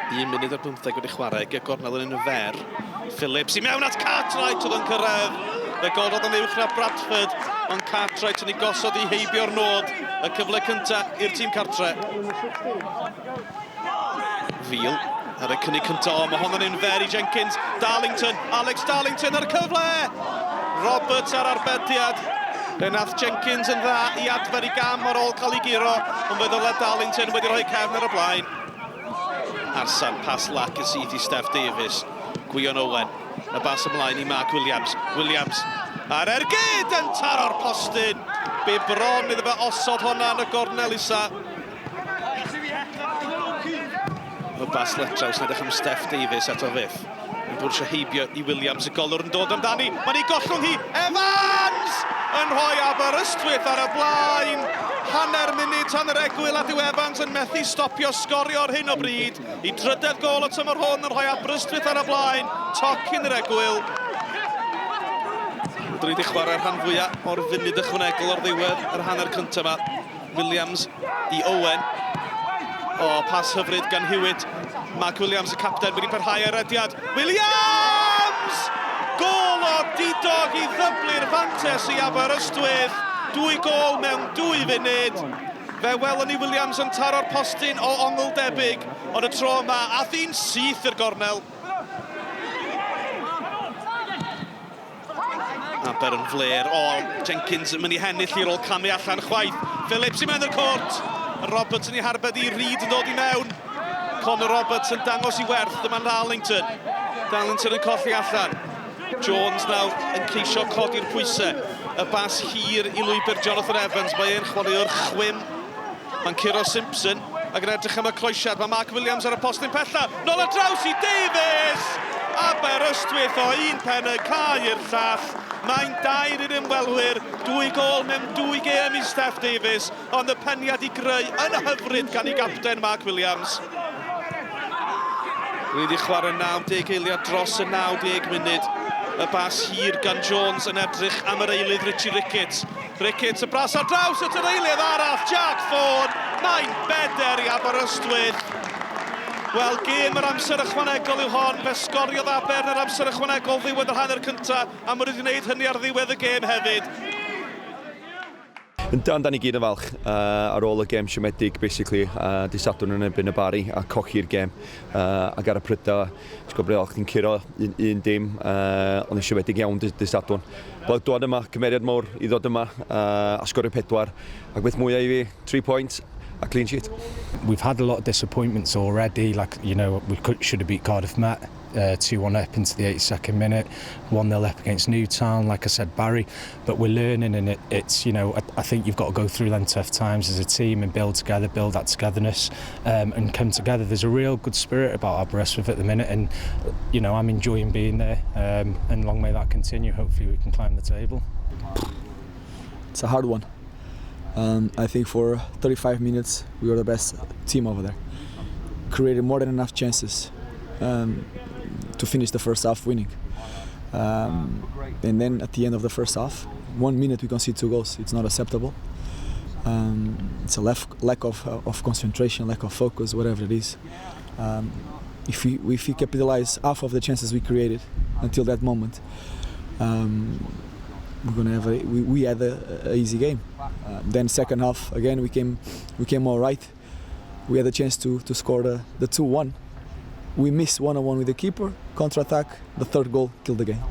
Un munud ar bymtheg wedi chwarae, ger gornel yn un fer. Phillips i mewn at Cartwright oedd yn cyrraedd. Fe gododd yn uwch na Bradford, ond Cartwright yn ei gosod i heibio'r nod. Y cyfle cyntaf i'r tîm cartre. Fil ar y cynnig cyntaf, o, mae hon yn un fer i Jenkins. Darlington, Alex Darlington ar y cyfle! Roberts ar arbediad. Fe nath Jenkins yn dda i adfer i gam ar ôl cael ei guro, ond fe ddyle Darlington wedi rhoi cefn ar y blaen. Arsan, pas lac yn syth i Steff Davies. Gwion Owen, y bas ymlaen i Mark Williams. Williams ar ergyd yn taro'r postyn. Be bron iddo fe osod honna yn y gornel isa. Y bas letraws yn edrych am Steff Davies eto fyth. Yn bwrsio heibio i Williams, y golwr yn dod amdani. Mae'n ei gollwng hi! Evans! Yn rhoi Aberystwyth ar y blaen. Hanner munud tan yr egwyl a dyw Evans yn methu stopio sgorio ar hyn o bryd. I drydedd gôl y tymor hwn yn rhoi Aberystwyth ar y blaen. Tocyn yr egwyl. Rydyn ni wedi chwarae'r rhan fwyaf o'r funud ychwanegol o'r ddiwedd yr hanner cyntaf yma. Williams i Owen. O, pas hyfryd gan Hewitt. Mark Williams, y capten, wedi parhau ar rediad. Williams! Gôl o didog i ddyblu'r fantes i Aberystwyth. Dwy gôl mewn dwy funud. Fe welwn ni Williams yn taro'r postyn o ongl debyg, ond y tro yma, ath hi'n syth i'r gornel. Aber yn fler. O, Jenkins yn mynd i hennill i'r ôl camu allan chwaith. Phillips i mewn i'r cwrt. Roberts yn ei harbed i Reid yn dod i mewn. Connor Roberts yn dangos i werth. Dyma Darlington. Darlington yn colli allan. Jones nawr yn ceisio codi'r pwysau. Y bas hir i lwybr Jonathan Evans. Mae e'n chwaraewr chwim. Mae'n curo Simpson ac yn edrych am y croesiad. Mae Mark Williams ar y postyn pella. Nôl ar draws i Davies! Aberystwyth o un pen y cae i'r llall. Mae'n dair i'r ymwelwyr. Dwy gôl mewn dwy gêm i Steff Davies, ond y peniad i greu yn hyfryd gan ei gapten Mark Williams. Ni wedi chwarae 90 eiliad dros y 90 munud. Y bas hir gan Jones yn edrych am yr eilydd Richie Ricketts. Ricketts y bras ar draws at yr eilydd arall, Jack Thorne. Mae'n beder i Aberystwyth. Wel, gêm yr amser ychwanegol yw hon. Fe sgoriodd Aber yn yr amser ychwanegol ddiwedd yr hanner cyntaf, a maen nhw wedi gwneud hynny ar ddiwedd y gêm hefyd. Yndan, da ni gyd yn falch ar ôl y gêm siomedig, basically, dydd Sadwrn yn erbyn y Barri a colli'r gêm. Ac ar y prydau, ti'n gwybod, bryd chdi'n curo un, un dim, ond yn siomedig iawn dydd Sadwrn. Bod dod yma, cymeriad mawr i ddod yma a sgorio pedwar, ac beth mwyaf i fi, 3 points a clean sheet. We've had a lot of disappointments already, like, we should have beat Cardiff Met. 2-1 up into the 82nd minute, 1-0 up against Newtown, like I said, Barry. But we're learning, and it, it's, I think you've got to go through them tough times as a team and build together, build that togetherness, and come together. There's a real good spirit about Aberystwyth at the minute, and, I'm enjoying being there, and long may that continue. Hopefully we can climb the table. It's a hard one. I think for 35 minutes we were the best team over there. Created more than enough chances to finish the first half winning. And then at the end of the first half, 1 minute we concede 2 goals. It's not acceptable. It's a lack of concentration, lack of focus, whatever it is. If we capitalize half of the chances we created until that moment, we're gonna have a, we had a easy game. Then second half again we came all right. We had a chance to score the 2-1. We missed 1-on-1 with the keeper, counter attack, the third goal killed the game.